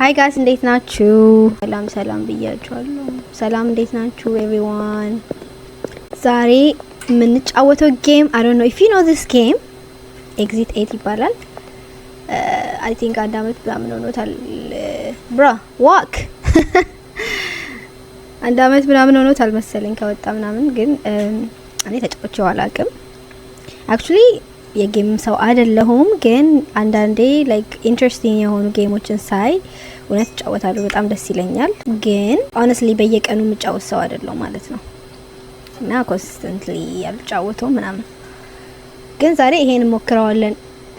Hi guys, እንዴት ናችሁ? ሰላም ሰላም ብያችኋለሁ። ሰላም እንዴት ናችሁ everyone? ዛሬ የምንጫወተው game, I don't know if you know this game, Exit 8 ይባላል። I think አንድ አመት ምናምን ሆኖታል። Bro, walk. አንድ አመት ምናምን ሆኖታል መሰለኝ ከወጣ ምናምን፣ ግን እኔ ተጫውቼው አላውቅም። Actually የ game ሰው አይደለሁም፣ ግን አንዳንዴ like interesting የሆኑ game ኦችን ሳይ እውነት እጫወታለሁ፣ በጣም ደስ ይለኛል። ግን honestly በየቀኑ የምጫወት ሰው አይደለሁም ማለት ነው እና consistently ያልጫወተው ምናምን፣ ግን ዛሬ ይሄን ሞክረዋለን።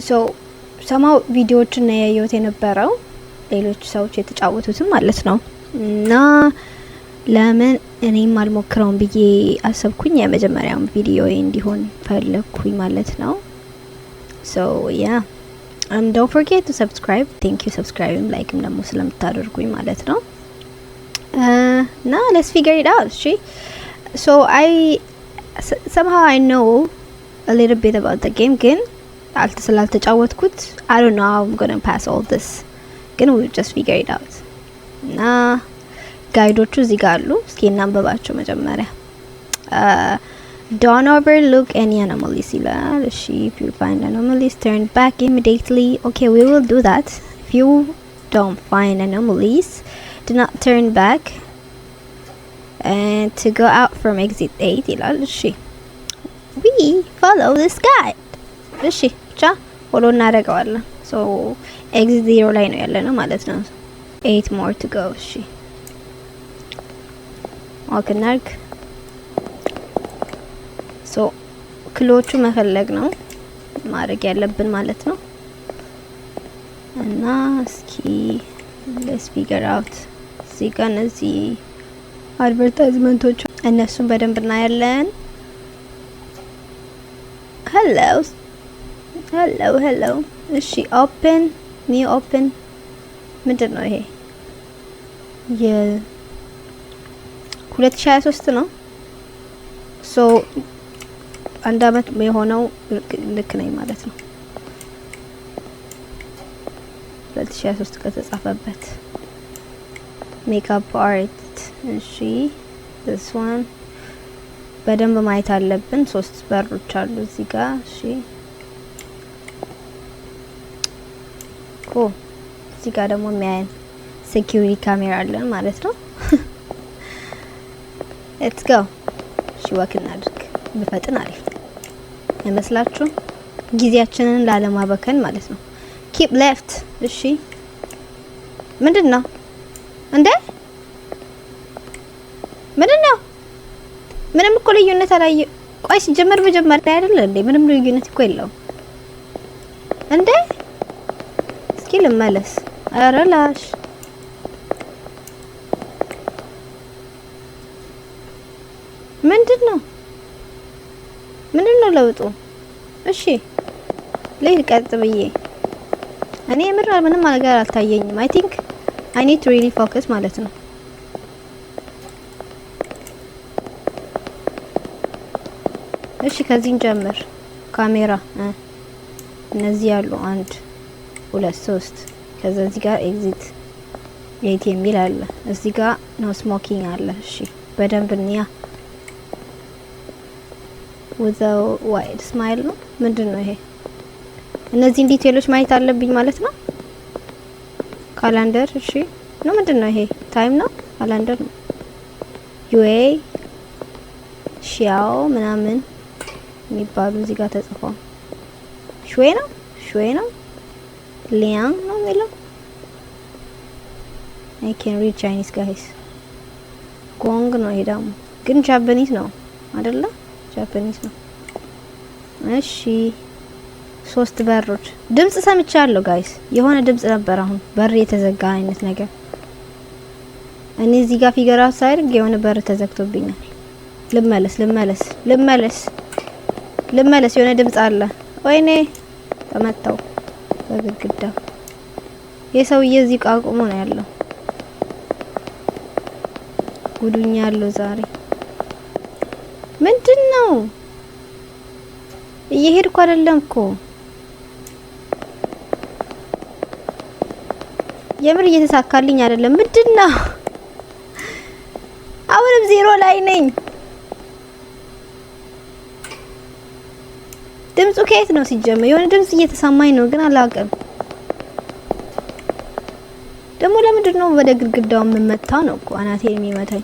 So somehow ቪዲዮዎችን ነው ያየሁት የነበረው፣ ሌሎች ሰዎች የተጫወቱትም ማለት ነው፣ እና ለምን እኔም አልሞክረውም ብዬ አሰብኩኝ። የመጀመሪያውን ቪዲዮ እንዲሆን ፈለግኩኝ ማለት ነው። So yeah, don't forget to subscribe. Thank you subscribe ም like ም ደግሞ ስለምታደርጉኝ ማለት ነው። እና let's figure it out. እሺ፣ so I somehow I know a little bit about the game፣ ግን ስላልተጫወትኩት I don't know how I'm gonna pass all this፣ ግን we'll just figure it out። እና guide ኦቹ እዚህ ጋር አሉ። እስኪ እናንበባቸው መጀመሪያ። "Don't overlook any anomalies" ይላል። እሺ፣ "If you find anomalies, turn back immediately." Okay, we will do that. "If you don't find anomalies, do not turn back and to go out from exit 8" ይላል። እሺ፣ we follow this guide. እሺ፣ ብቻ follow እናደርገዋለን። So exit 0 ላይ ነው ያለነው ማለት ነው። 8 more to go. እሺ፣ walk እናድርግ። So clue ኦቹ መፈለግ ነው ማድረግ ያለብን ማለት ነው። እና እስኪ let's figure out። እዚህ ጋር እነዚህ advertisement ኦቹ እነሱን በደንብ እናያለን። Hello, hello, hello። እሺ፣ open, new open ምንድን ነው ይሄ? የ2023 ነው። So አንድ አመት የሆነው ልክ ነኝ ማለት ነው። 2023 ከተጻፈበት። Makeup art። እሺ፣ this one በደንብ ማየት አለብን። ሶስት በሮች አሉ እዚህ ጋር። እሺ፣ ኮ እዚህ ጋር ደግሞ የሚያየን security camera አለን ማለት ነው። Let's go. እሺ፣ walk እናድርግ። ብፈጥን አሪፍ አይመስላችሁም? ጊዜያችንን ላለማበከን ማለት ነው። Keep left። እሺ፣ ምንድን ነው እንዴ? ምንድን ነው? ምንም እኮ ልዩነት አላየ። ቆይ፣ ሲጀመር መጀመሪያ አይደለ እንዴ? ምንም ልዩነት እኮ የለውም እንዴ? እስኪ ልመለስ። ኧረ ላሽ፣ ምንድን ነው? ምንድን ነው ለውጡ? እሺ፣ ልሂድ ቀጥ ብዬ። እኔ የምር ምንም ነገር አልታየኝም። I think I need to really focus ማለት ነው። እሺ፣ ከዚህን ጀምር። ካሜራ እነዚህ ያሉ አንድ፣ ሁለት፣ ሶስት። ከዛ እዚህ ጋር exit 8 የሚል አለ። እዚህ ጋር no smoking አለ። እሺ፣ በደንብ እንያ። With a wide smile ነው፣ ምንድን ነው ይሄ? እነዚህን detail ኦች ማየት አለብኝ ማለት ነው። Calendar፣ እሺ ነው፣ ምንድን ነው ይሄ? Time ነው፣ calendar ነው። ዩኤ ሺያኦ ምናምን የሚባሉ እዚህ ጋር ተጽፏል። ሹዌ ነው፣ ሹዌ ነው፣ ሊያንግ ነው የሚለው። I can read Chinese, guys። ጎንግ ነው ይሄ ደግሞ፣ ግን Japanese ነው አይደለ? Japanese ነው። እሺ፣ ሶስት በሮች። ድምጽ ሰምቻለሁ guys። የሆነ ድምጽ ነበር አሁን፣ በር የተዘጋ አይነት ነገር። እኔ እዚህ ጋር figure out ሳደርግ የሆነ በር ተዘግቶብኛል። ልመለስ፣ ልመለስ፣ ልመለስ፣ ልመለስ። የሆነ ድምጽ አለ። ወይኔ፣ ተመታው በግድግዳው። የሰውዬ እዚህ ቃ ቆሞ ነው ያለው። ጉዱኛ ያለው ዛሬ ምንድን ነው? እየሄድኩ አይደለም እኮ። የምር እየተሳካልኝ አይደለም። ምንድን ነው? አሁንም ዜሮ ላይ ነኝ። ድምፁ ከየት ነው ሲጀመር? የሆነ ድምጽ እየተሰማኝ ነው ግን አላውቅም። ደግሞ ለምንድን ነው ወደ ግድግዳው የምመታው? ነው እኮ አናቴን የሚመታኝ።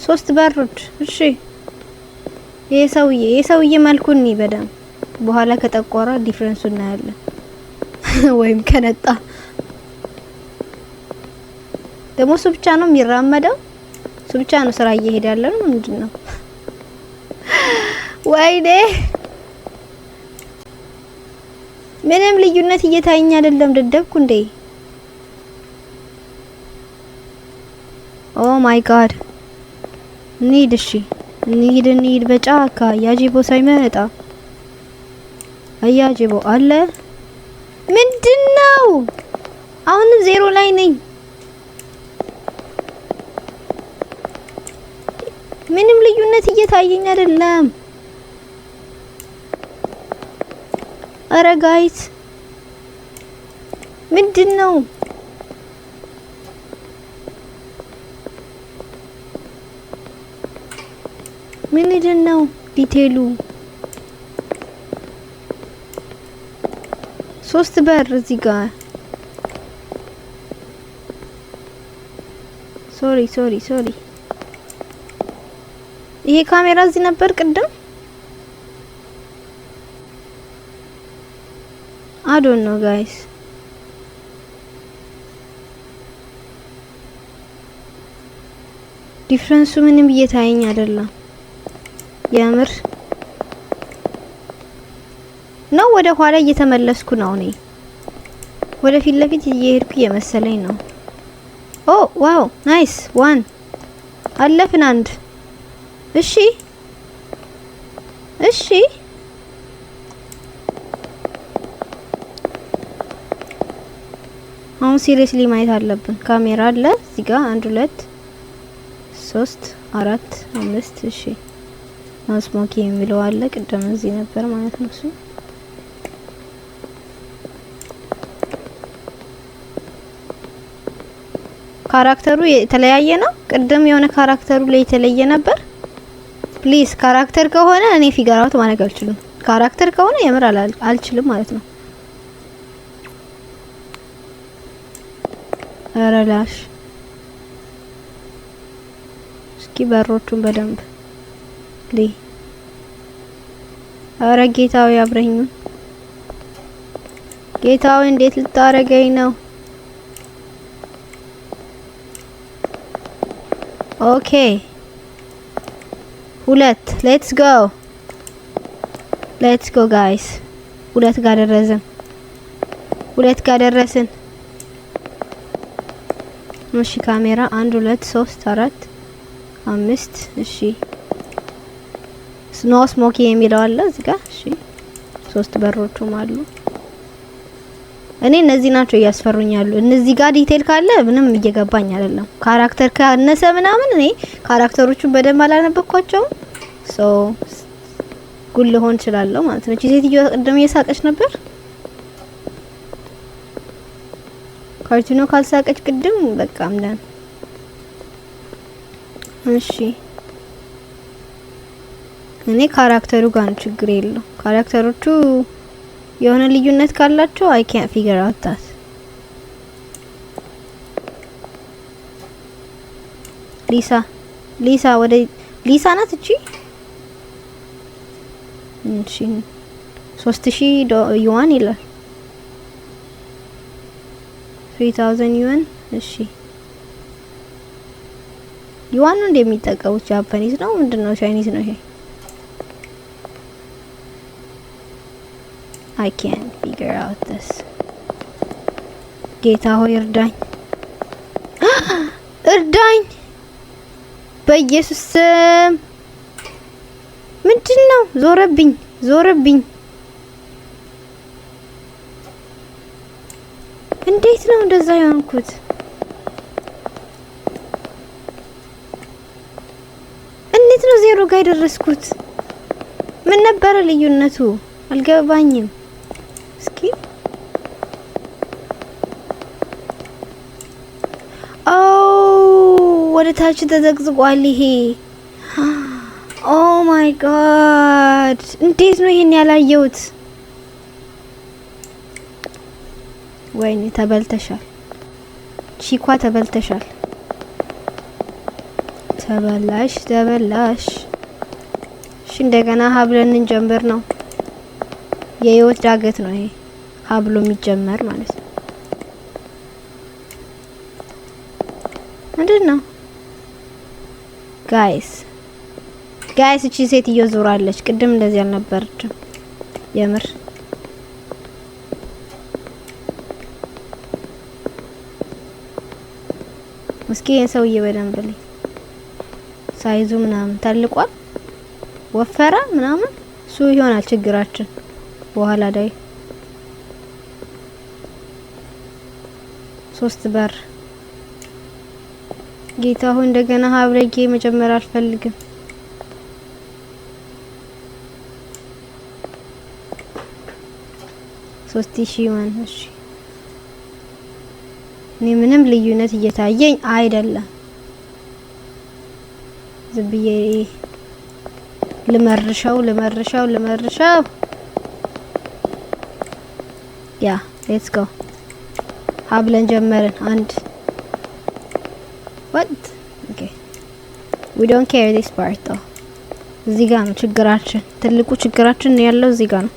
ሶስት በሮች። እሺ፣ ይሄ ሰውዬ መልኩን እኔ በደንብ በኋላ ከጠቆረ difference ኡ እናያለን፣ ወይም ከነጣ። ደግሞ እሱ ብቻ ነው የሚራመደው። እሱ ብቻ ነው ስራ እየሄደ ያለ ነው። ምንድን ነው? ወይኔ፣ ምንም ልዩነት እየታየኝ አይደለም። ደደብኩ እንዴ? Oh my God! እንሂድ፣ እሺ እንሂድ፣ እንሂድ በጫካ፣ አያጅቦ ሳይመጣ። አያጅቦ አለ። ምንድን ነው? አሁንም ዜሮ ላይ ነኝ። ምንም ልዩነት እየታየኝ አይደለም። አረ guys፣ ምንድን ነው? ምንድን ነው detail ኡ? ሶስት በር እዚህ ጋር። Sorry, sorry, sorry። ይሄ ካሜራ እዚህ ነበር ቅድም። I don't know, guys። Difference ኡ ምንም እየታየኝ አይደለም። የምር ነው። ወደ ኋላ እየተመለስኩ ነው እኔ። ወደ ፊት ለፊት እየሄድኩ እየመሰለኝ ነው። Oh wow, nice one! አለፍን አንድ። እሺ። አሁን seriously ማየት አለብን። ካሜራ አለ እዚህ ጋር፣ አንድ፣ ሁለት፣ ሶስት፣ አራት፣ አምስት። እሺ፣ no smoking የሚለው አለ። ቅድም እዚህ ነበር ማለት ነው እሱ። Character ኡ የተለያየ ነው። ቅድም የሆነ character ኡ ላይ የተለየ ነበር። Please፣ character ከሆነ እኔ figure out ማድረግ አልችልም። Character ከሆነ የምር አልችልም ማለት ነው። ኧረ ላሽ። እስኪ በሮቹን በደንብ ልይ። ኧረ ጌታዬ አብረኝ። ጌታዬ፣ እንዴት ልታረገኝ ነው? Okay፣ ሁለት። Let's go, let's go, guys። ሁለት ጋር ደረስን። ሁለት ጋር ደረስን። እሺ፣ ካሜራ አንድ፣ ሁለት፣ ሶስት፣ አራት፣ አምስት። እሺ፣ no smoking የሚለው አለ እዚህ ጋር። እሺ፣ ሶስት በሮቹም አሉ። እኔ እነዚህ ናቸው እያስፈሩኝ ያሉ። እነዚህ ጋር detail ካለ ምንም እየገባኝ አይደለም። Character ካነሰ ምናምን እኔ character ኦቹን በደንብ አላነበብኳቸውም። So ጉል ልሆን እችላለሁ ማለት ነው። እቺ ሴትዮ ቅድም እየሳቀች ነበር። ካርቱኖ ካልሳቀች ቅድም በቃ አምዳን። እሺ፣ እኔ character ኡ ጋር ነው ችግር የለው። Character ኦቹ የሆነ ልዩነት ካላቸው አይ ካንት ፊገር አውት ዳት። ሊሳ፣ ሊሳ፣ ወደ ሊሳ ናት እቺ። እሺ፣ 3000 ዩዋን ይላል። 3000 ዩዋን። እሺ፣ ዩዋን ነው እንደሚጠቀሙት፣ Japanese ነው ምንድን ነው? Chinese ነው ይሄ? I can't figure out this. ጌታ ሆይ እርዳኝ፣ እርዳኝ በኢየሱስ ስም። ምንድን ነው? ዞረብኝ፣ ዞረብኝ። እንዴት ነው እንደዛ የሆንኩት? እንዴት ነው ዜሮ ጋር የደረስኩት? ምን ነበረ ልዩነቱ? አልገባኝም። እስኪ ወደ ታች ተዘቅዝቋል ይሄ። Oh my God፣ እንዴት ነው ይሄን ያላየሁት? ወይኔ ተበልተሻል፣ ቺኳ ተበልተሻል። ተበላሽ ተበላሽ። እሺ፣ እንደገና ሀብለን እንጀምር ነው። የህይወት ዳገት ነው ይሄ ሀብሎ የሚጀመር ማለት ነው። ምንድን ነው guys? Guys፣ እቺ ሴትዮ ዞራለች። ቅድም እንደዚህ አልነበረችም። የምር። እስኪ ይሄን ሰውዬ በደንብ ላይ size ኡ ምናምን ተልቋል፣ ወፈረ ምናምን፣ እሱ ይሆናል ችግራችን በኋላ ላይ። ሶስት በር። ጌታ ሆይ፣ እንደገና ሀብለጌ መጀመር አልፈልግም። 3000 ወን። እሺ፣ እኔ ምንም ልዩነት እየታየኝ አይደለም። ዝም ብዬ ልመርሸው ልመርሸው ልመርሸው። Yeah, let's go። ሀብለን ጀመርን። አንድ። What? Okay, we don't care this part though። እዚህ ጋር ነው ችግራችን። ትልቁ ችግራችን ያለው እዚህ ጋር ነው።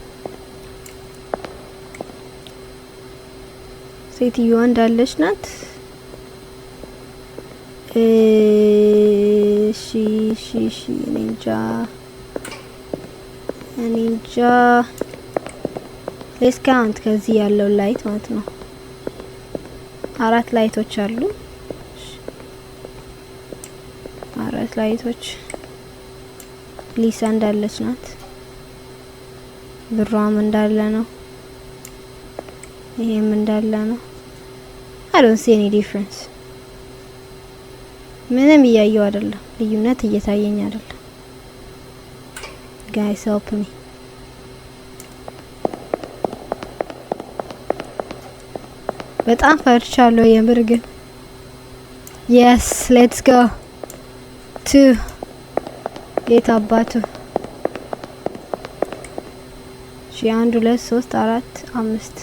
ሴትዮዋ እንዳለች ናት። እሺ፣ እኔ እንጃ፣ እኔ እንጃ። Let's count ከዚህ ያለው light ማለት ነው። አራት light ኦች አሉ። አራት light ኦች። ሊሳ እንዳለች ናት። ብሯም እንዳለ ነው። ይሄም እንዳለ ነው። I don't see any difference። ምንም እያየው አይደለም። ልዩነት እየታየኝ አይደለም። Guys, help me። በጣም ፈርቻለሁ የምር ግን። Yes, let's go to የት አባቱ። እሺ፣ አንድ፣ ሁለት፣ ሶስት፣ አራት፣ አምስት።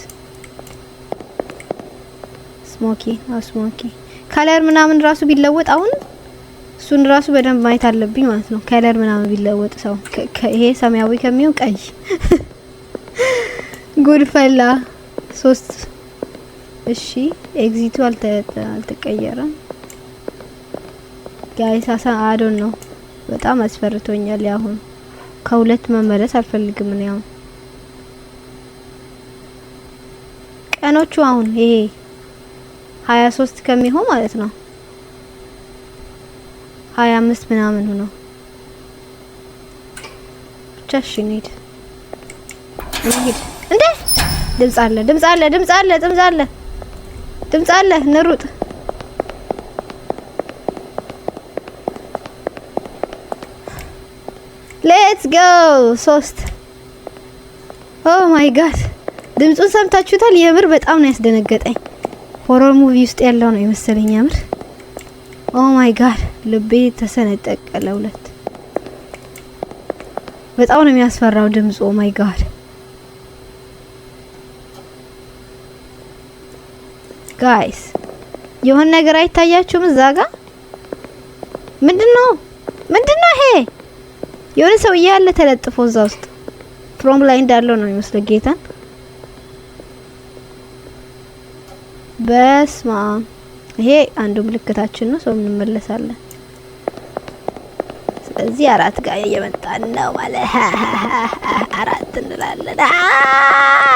Smoky ነው smoky። Color ምናምን ራሱ ቢለወጥ አሁን እሱን ራሱ በደንብ ማየት አለብኝ ማለት ነው። Color ምናምን ቢለወጥ ሰው ይሄ ሰማያዊ ከሚሆን ቀይ። ጉድ ፈላ። ሶስት። እሺ፣ exit ኡ አልተቀየረም። Guys፣ አሳ I don't know፣ በጣም አስፈርቶኛል። ያሁን ከሁለት መመለስ አልፈልግም እኔ። አሁን ቀኖቹ አሁን ይሄ 23 ከሚሆን ማለት ነው 25 ምናምን ሆኖ ብቻ። እሺ፣ እንሂድ እንሂድ። እንዴ፣ ድምጽ አለ፣ ድምጽ አለ፣ ድምጽ አለ፣ ድምጽ አለ፣ ድምጽ አለ። እንሩጥ። Let's go። ሶስት። Oh my God፣ ድምጹን ሰምታችሁታል? የምር በጣም ነው ያስደነገጠኝ። Horror movie ውስጥ ያለው ነው የመሰለኝ የምር። Oh my God፣ ልቤ ተሰነጠቀ ለሁለት። በጣም ነው የሚያስፈራው ድምጹ። Oh my God guys፣ የሆነ ነገር አይታያችሁም? እዛ ጋ ምንድነው? ምንድነው ይሄ? የሆነ ሰውዬ ያለ ተለጥፎ እዛ ውስጥ from ላይ እንዳለው ነው የሚመስለው። ጌታን በስማ፣ ይሄ አንዱ ምልክታችን ነው። ሰው እንመለሳለን። ስለዚህ አራት ጋር እየመጣን ነው ማለት አራት እንላለን።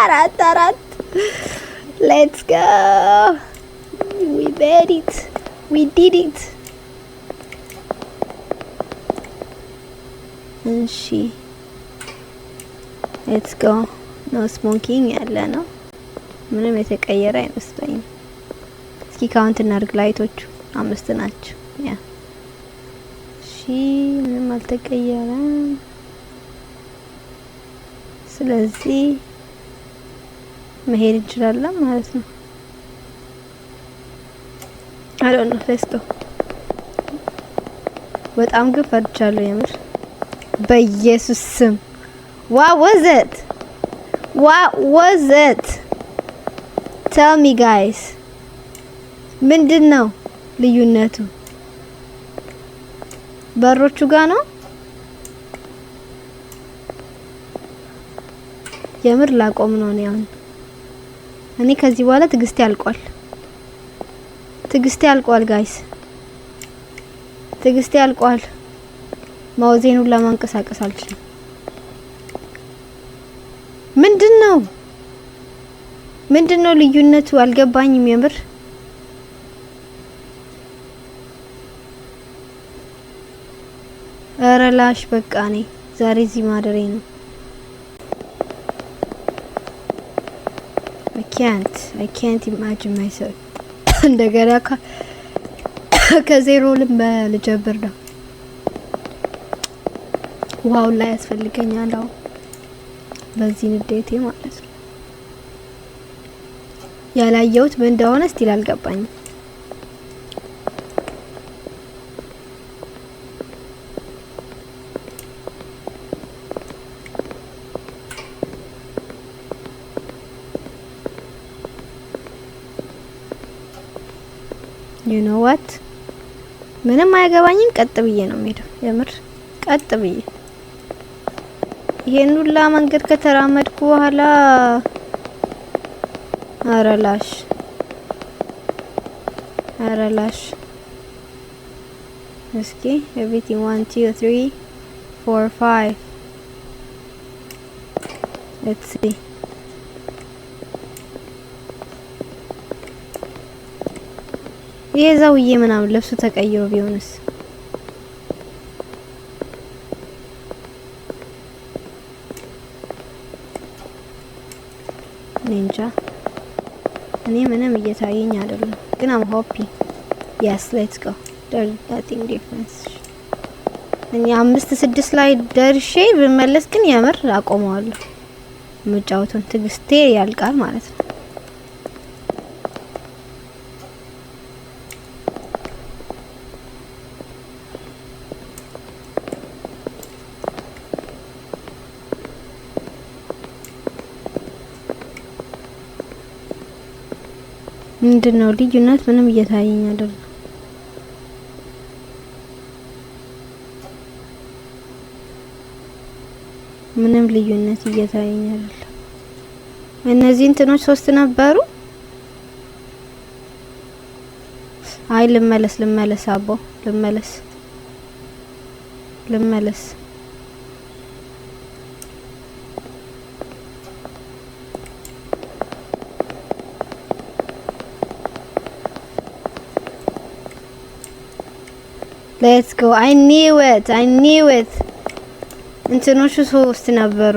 አራት አራት። Let's go, we made it, we did it። እሺ፣ let's go። No smoking ያለ ነው። ምንም የተቀየረ አይመስለኝም። እስኪ count እናድርግ። Light ኦቹ አምስት ናቸው። Yeah፣ እሺ፣ ምንም አልተቀየረም። ስለዚህ መሄድ እንችላለን ማለት ነው። I don't know, let's go። በጣም ግን ፈርቻለሁ የምር በኢየሱስ ስም። What was it? What was it? Tell me, guys. ምንድን ነው ልዩነቱ? በሮቹ ጋር ነው። የምር ላቆም ነው እኔ አሁን። እኔ ከዚህ በኋላ ትግስቴ አልቋል። ትግስቴ አልቋል guys፣ ትግስቴ አልቋል። Mouse ኤን ሁላ ማንቀሳቀስ አልችልም። ምንድን ነው ምንድን ነው ልዩነቱ? አልገባኝም የምር። ኧረ ላሽ በቃ እኔ ዛሬ እዚህ ማደሬ ነው። I can't I can't imagine myself እንደገና ከዜሮ ልጀምር ነው። ውሃውን ላይ ያስፈልገኛል አሁን በዚህ ንዴቴ ማለት ነው። ያላየሁት ምን እንደሆነ still አልገባኝም። You know what? ምንም አይገባኝም። ቀጥ ብዬ ነው የምሄደው። የምር ቀጥ ብዬ ይሄን ሁላ መንገድ ከተራመድኩ በኋላ አረላሽ አረላሽ። እስኪ everything, 1, 2, 3, 4, 5. Let's see. ይሄ ሰውዬ ምናምን ልብሱ ተቀይሮ ቢሆንስ? እኔ እንጃ። እኔ ምንም እየታየኝ አይደለም፣ ግን I'm hoping. Yes, let's go. There's nothing difference. እኔ አምስት ስድስት ላይ ደርሼ ብመለስ ግን የምር አቆመዋለሁ መጫወቱን። ትግስቴ ያልቃል ማለት ነው። ምንድን ነው ልዩነት? ምንም እየታየኝ አይደለም። ምንም ልዩነት እየታየኝ አይደለም። እነዚህ እንትኖች ሶስት ነበሩ። አይ ልመለስ፣ ልመለስ፣ አቦ ልመለስ፣ ልመለስ። Let's go. I knew it. I knew it. እንትኖቹ ሶስት ነበሩ።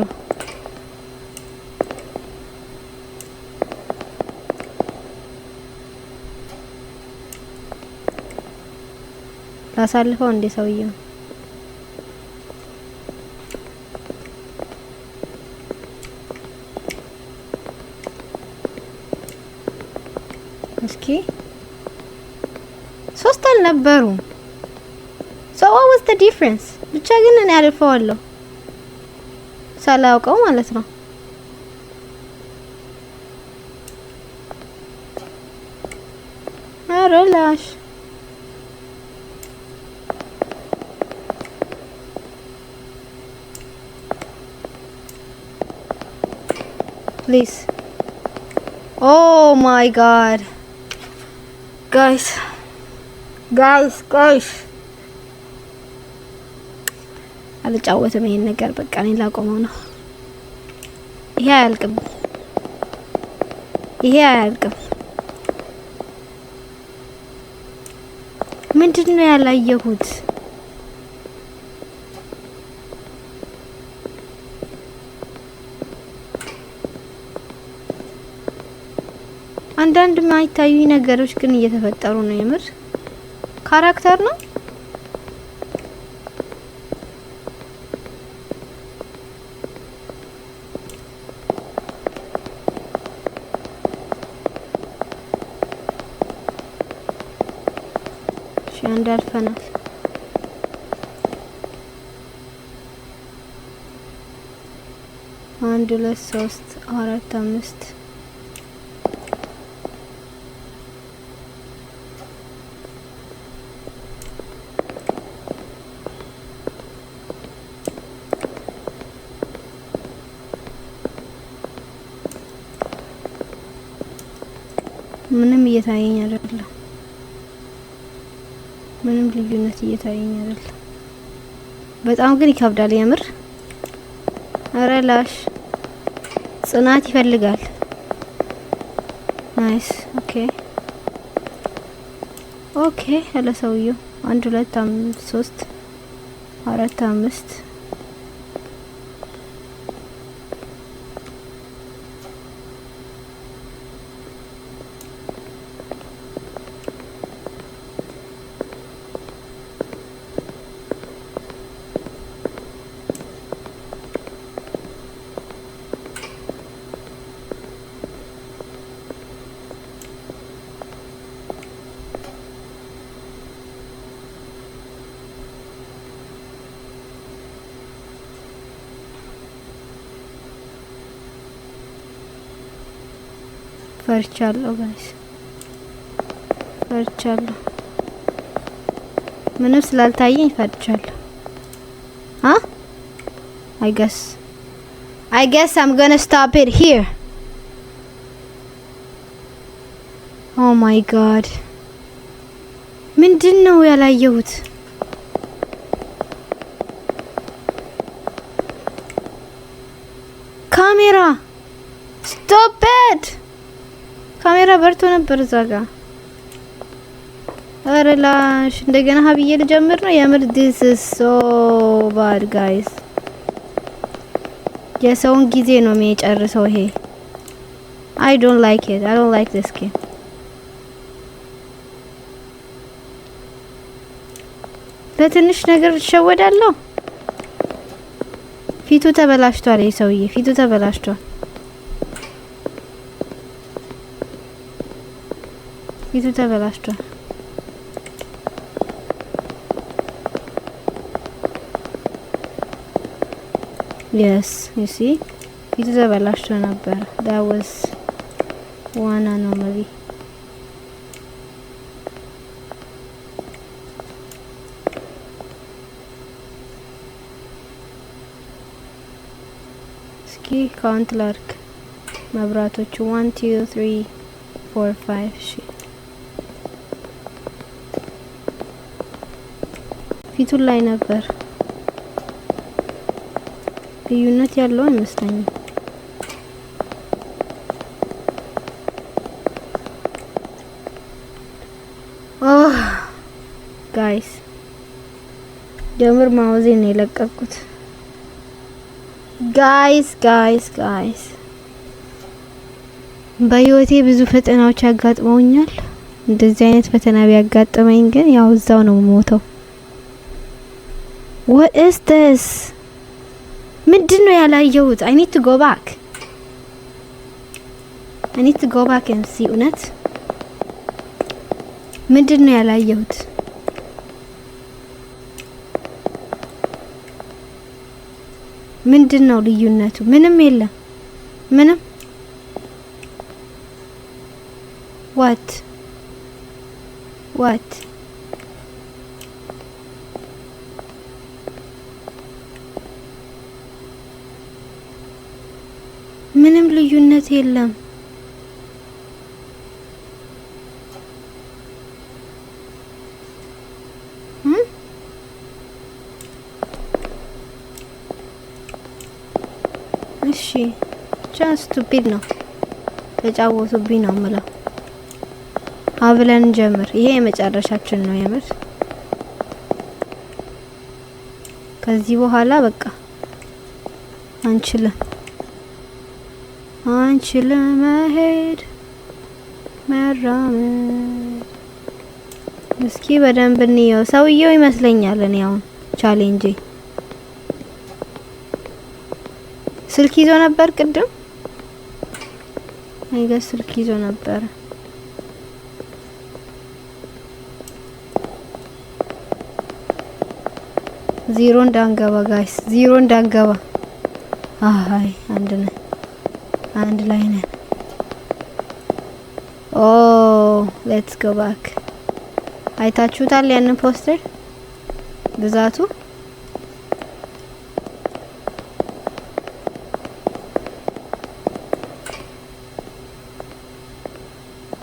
ላሳልፈው እንዴ ሰውየው? እስኪ ሶስት አልነበሩም። So what was the difference? ብቻ ግን እኔ አልፈዋለሁ ሳላውቀው ማለት ነው። ኧረ ላሽ። Please. Oh my God, guys, guys, guys, አልጫወትም ይሄን ነገር፣ በቃ እኔ ላቆመው ነው። ይሄ አያልቅም። ይሄ አያልቅም። ምንድን ነው ያላየሁት? አንዳንድ ማይታዩኝ ነገሮች ግን እየተፈጠሩ ነው። የምር character ነው። እሺ አንድ አልፈናል። አንድ፣ ሁለት፣ ሶስት፣ አራት፣ አምስት። ምንም እየታየኝ አይደለም። ምንም ልዩነት እየታየኝ አይደለም። በጣም ግን ይከብዳል የምር። ኧረ ላሽ፣ ጽናት ይፈልጋል። Nice, okay። ያለ ሰውየው አንድ፣ ሁለት፣ አምስት፣ ሶስት፣ አራት፣ አምስት። ፈርቻለሁ guys፣ ፈርቻለሁ። ምንም ስላልታየኝ ፈርቻለሁ። አ I guess I'm gonna stop it here. Oh my God, ምንድን ነው ያላየሁት? ካሜራ፣ stop it! ካሜራ በርቶ ነበር እዛ ጋ። ኧረ ላሽ፣ እንደገና ሀብዬ ልጀምር ነው የምር። This is so bad, guys። የሰውን ጊዜ ነው የሚጨርሰው ይሄ። I don't like it. I don't like this game። ለትንሽ ነገር እሸወዳለሁ። ፊቱ ተበላሽቷል። ይህ ሰውዬ ፊቱ ተበላሽቷል። ፊቱ ተበላሽቷል። Yes, you see, ፊቱ ተበላሽቶ ነበር። That was one anomaly። እስኪ count ላርግ መብራቶቹ፣ one, two, three, four, five። እሺ፣ ፊቱ ላይ ነበር፣ ልዩነት ያለው አይመስለኝም። Oh guys, የምር mouse ኤን ነው የለቀቅኩት። Guys, guys, guys, በህይወቴ ብዙ ፈተናዎች ያጋጥመውኛል። እንደዚህ አይነት ፈተና ቢያጋጥመኝ ግን ያው እዛው ነው የምሞተው። What is this? ምንድን ነው ያላየሁት? I need to go back. I need to go back and see። እውነት ምንድን ነው ያላየሁት? ምንድን ነው ልዩነቱ? ምንም የለም። ምንም። What? What? ምንም ልዩነት የለም። እም? እሺ፣ ብቻ stupid ነው፣ ተጫወቱብኝ ነው የምለው። አብለን ጀምር። ይሄ የመጨረሻችን ነው የምር። ከዚህ በኋላ በቃ አንችልም፣ አንችልም መሄድ፣ መራመድ። እስኪ በደንብ እንየው። ሰውየው ይመስለኛል። እኔ አሁን ቻሌንጄ ስልክ ይዞ ነበር ቅድም። I guess ስልክ ይዞ ነበር። ዜሮ እንዳንገባ guys፣ ዜሮ እንዳንገባ። አይ፣ አንድ ነን። አንድ ላይ ነን። Oh, let's go back። አይታችሁታል ያንን ፖስተር ብዛቱ?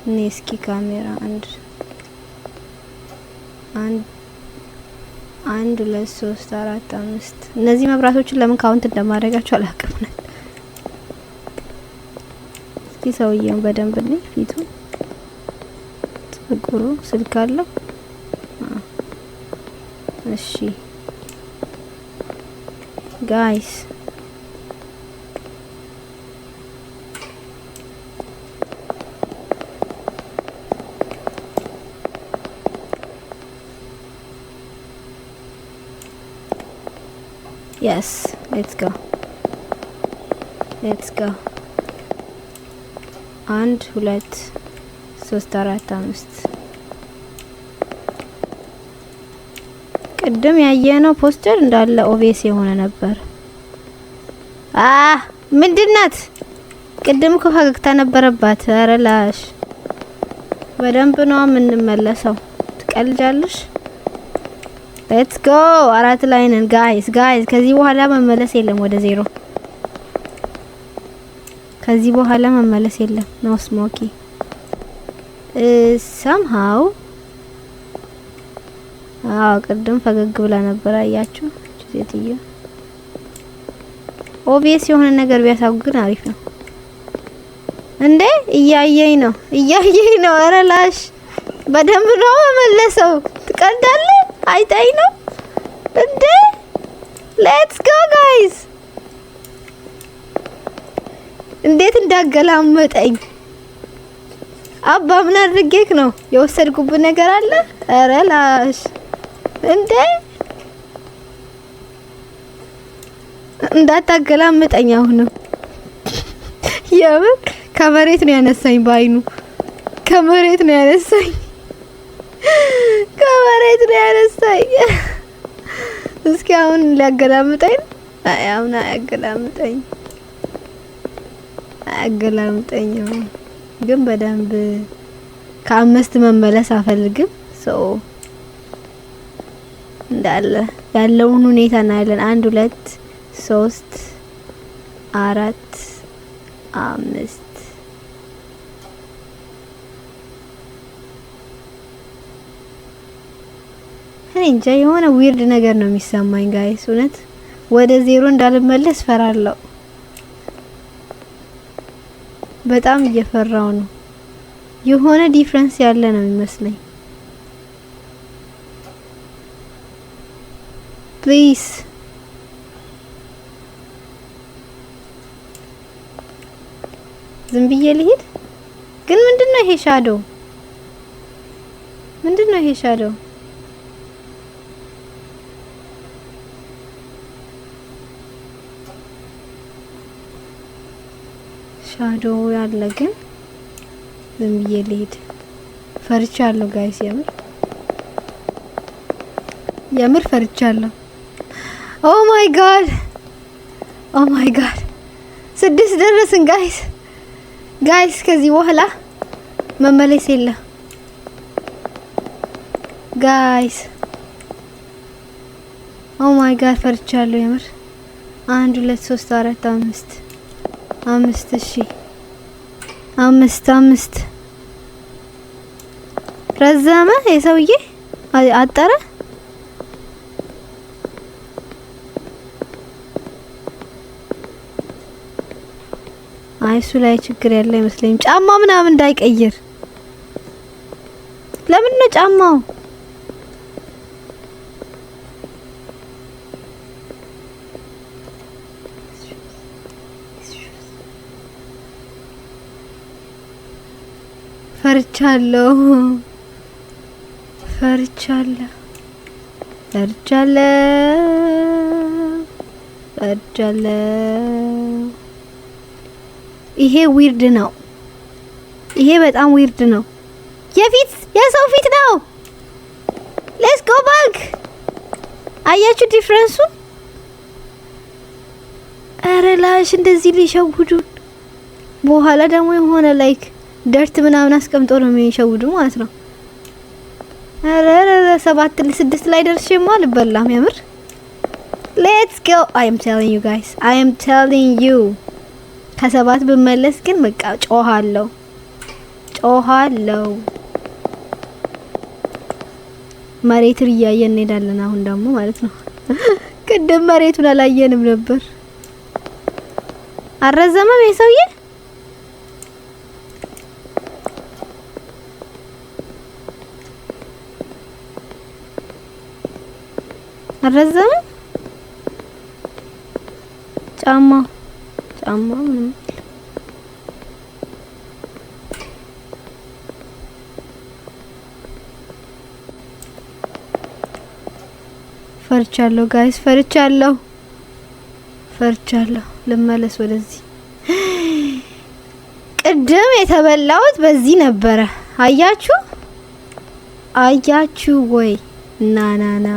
እኔ እስኪ ካሜራ አንድ አንድ አንድ ሁለት ሶስት አራት አምስት። እነዚህ መብራቶችን ለምን count እንደማደርጋቸው አላውቅም። እስኪ ሰውየውን በደንብ ነኝ፣ ፊቱ፣ ጸጉሩ፣ ስልክ አለው። እሺ guys, yes, let's go, let's go። አንድ ሁለት ሶስት አራት አምስት። ቅድም ያየነው ፖስተር እንዳለ obvious የሆነ ነበር። አ ምንድናት? ቅድም እኮ ፈገግታ ነበረባት። ኧረ ላሽ፣ በደንብ ነው የምንመለሰው። ትቀልጃለሽ? Let's go። አራት ላይ ነን guys። Guys፣ ከዚህ በኋላ መመለስ የለም ወደ ዜሮ። ከዚህ በኋላ መመለስ የለም። No smoky somehow። አዎ፣ ቅድም ፈገግ ብላ ነበር። አያችሁ ሴትዮ። Obvious የሆነ ነገር ቢያሳው ግን አሪፍ ነው። እንዴ፣ እያየኝ ነው፣ እያየኝ ነው። ኧረ ላሽ፣ በደንብ ነው መመለሰው። ትቀልዳለህ? አይታኝ ነው እንዴ? Let's go guys። እንዴት እንዳገላመጠኝ! አባ፣ ምን አድርጌክ ነው? የወሰድኩብን ነገር አለ? ኧረ ላሽ፣ እንዴ፣ እንዳታገላምጠኝ። አሁንም የምር ከመሬት ነው ያነሳኝ፣ በአይኑ ከመሬት ነው ያነሳኝ፣ ከመሬት ነው ያነሳኝ። እስኪ አሁን ሊያገላምጠኝ። አይ፣ አሁን አያገላምጠኝ፣ አያገላምጠኝ። ግን በደንብ ከአምስት መመለስ አፈልግም። So እንዳለ ያለውን ሁኔታ እናያለን። አንድ ሁለት ሶስት አራት አምስት። እኔ እንጃ፣ የሆነ weird ነገር ነው የሚሰማኝ guys። እውነት ወደ ዜሮ እንዳልመለስ ፈራለሁ። በጣም እየፈራው ነው። የሆነ difference ያለ ነው የሚመስለኝ። Please ዝም ብዬ ልሂድ። ግን ምንድነው ይሄ shadow? ምንድነው ይሄ shadow? Shadow ያለ ግን ዝም ብዬ ልሂድ። ፈርቻለሁ guys፣ የምር የምር ፈርቻለሁ። Oh my God, oh my God፣ ስድስት ደረስን guys። Guys፣ ከዚህ በኋላ መመለስ የለም guys። Oh my God፣ ፈርቻለሁ የምር። አንድ ሁለት ሶስት አራት አምስት፣ አምስት፣ እሺ፣ አምስት፣ አምስት። ረዘመ የሰውዬ፣ አጠረ። አይ፣ እሱ ላይ ችግር ያለ አይመስለኝም። ጫማ ምናምን እንዳይቀይር። ለምን ነው ጫማው? ፈርቻለሁ፣ ፈርቻለሁ፣ ፈርቻለሁ፣ ፈርቻለሁ። ይሄ weird ነው። ይሄ በጣም weird ነው። የፊት የሰው ፊት ነው። Let's go back። አያችሁ difference ኡ? ኧረ ላሽ፣ እንደዚህ ሊሸውዱን። በኋላ ደግሞ የሆነ like dirt ምናምን አስቀምጦ ነው የሚሸውዱ ማለት ነው። ኧረ ኧረ ሰባት ስድስት ላይ ደርሼማ አልበላም። የምር let's go. I am telling you guys, I am telling you፣ ከሰባት ብመለስ ግን በቃ ጮሃለሁ፣ ጮሃለሁ። መሬትን እያየን እንሄዳለን አሁን ደግሞ ማለት ነው። ቅድም መሬቱን አላየንም ነበር። አልረዘመም ይሄ ሰውዬ? አልረዘመም? ጫማ ጫማ ምንም ፈርቻለሁ guys፣ ፈርቻለሁ፣ ፈርቻለሁ። ልመለስ ወደዚህ። ቅድም የተበላሁት በዚህ ነበረ። አያችሁ፣ አያችሁ ወይ? Nah, nah, nah,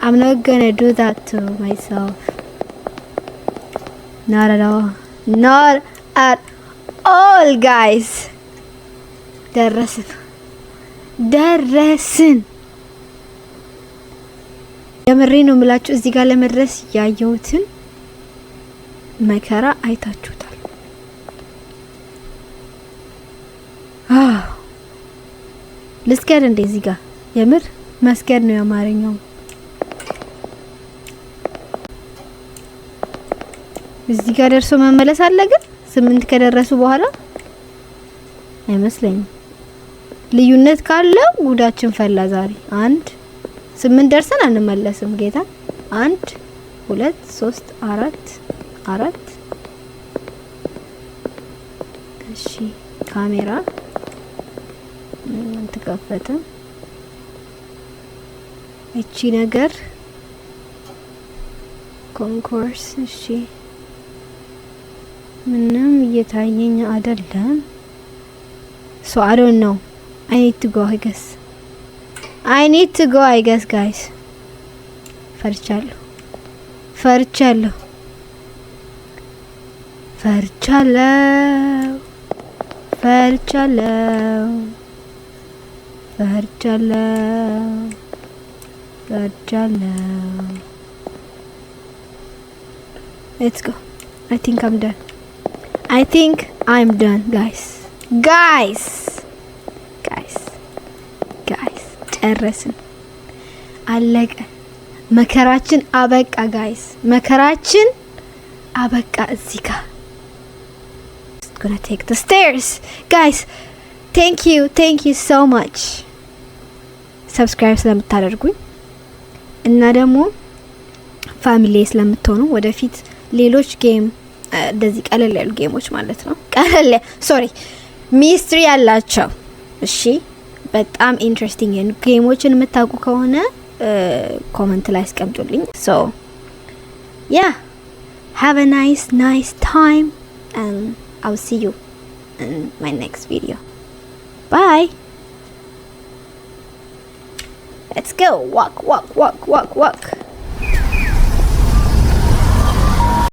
I'm not gonna do that to myself. Not at all, not at all guys። ደረስን፣ ደረስን። የምሬ ነው የምላችሁ። እዚህ ጋር ለመድረስ ያየሁትን መከራ አይታችሁታል። አዎ፣ ልስገድ እንዴ? እዚህ ጋር የምር መስገድ ነው የአማርኛው። እዚህ ጋር ደርሶ መመለስ አለ ግን 8 ከደረሱ በኋላ አይመስለኝም። ልዩነት ካለው ጉዳችን ፈላ ዛሬ። አንድ 8 ደርሰን አንመለስም። ጌታ፣ አንድ፣ ሁለት፣ ሶስት፣ አራት፣ አራት። እሺ፣ ካሜራ አልተከፈተም። እቺ ነገር concourse። እሺ፣ ምንም እየታየኝ አይደለም። So I don't know. I need to go, I guess. I need to go, I guess, guys። ፈርቻለሁ፣ ፈርቻለሁ፣ ፈርቻለሁ፣ ፈርቻለሁ፣ ፈርቻለሁ፣ ፈርቻለሁ። Let's go. I think I'm done. I think I'm done, guys. Guys, guys, guys፣ ጨረስን፣ አለቀ። መከራችን አበቃ guys፣ መከራችን አበቃ። እዚህ ጋር gonna take the stairs, guys. Thank you, thank you so much subscribe ስለምታደርጉኝ እና ደግሞ family ስለምትሆኑ። ወደፊት ሌሎች game እንደዚህ ቀለል ያሉ game ኦች ማለት ነው፣ ቀለል፣ sorry፣ mystery ያላቸው፣ እሺ፣ በጣም interesting game ኦችን የምታውቁ ከሆነ comment ላይ አስቀምጡልኝ። So yeah, have a nice, nice time and I'll see you in my next video. Bye. Let's go. Walk, walk, walk, walk, walk.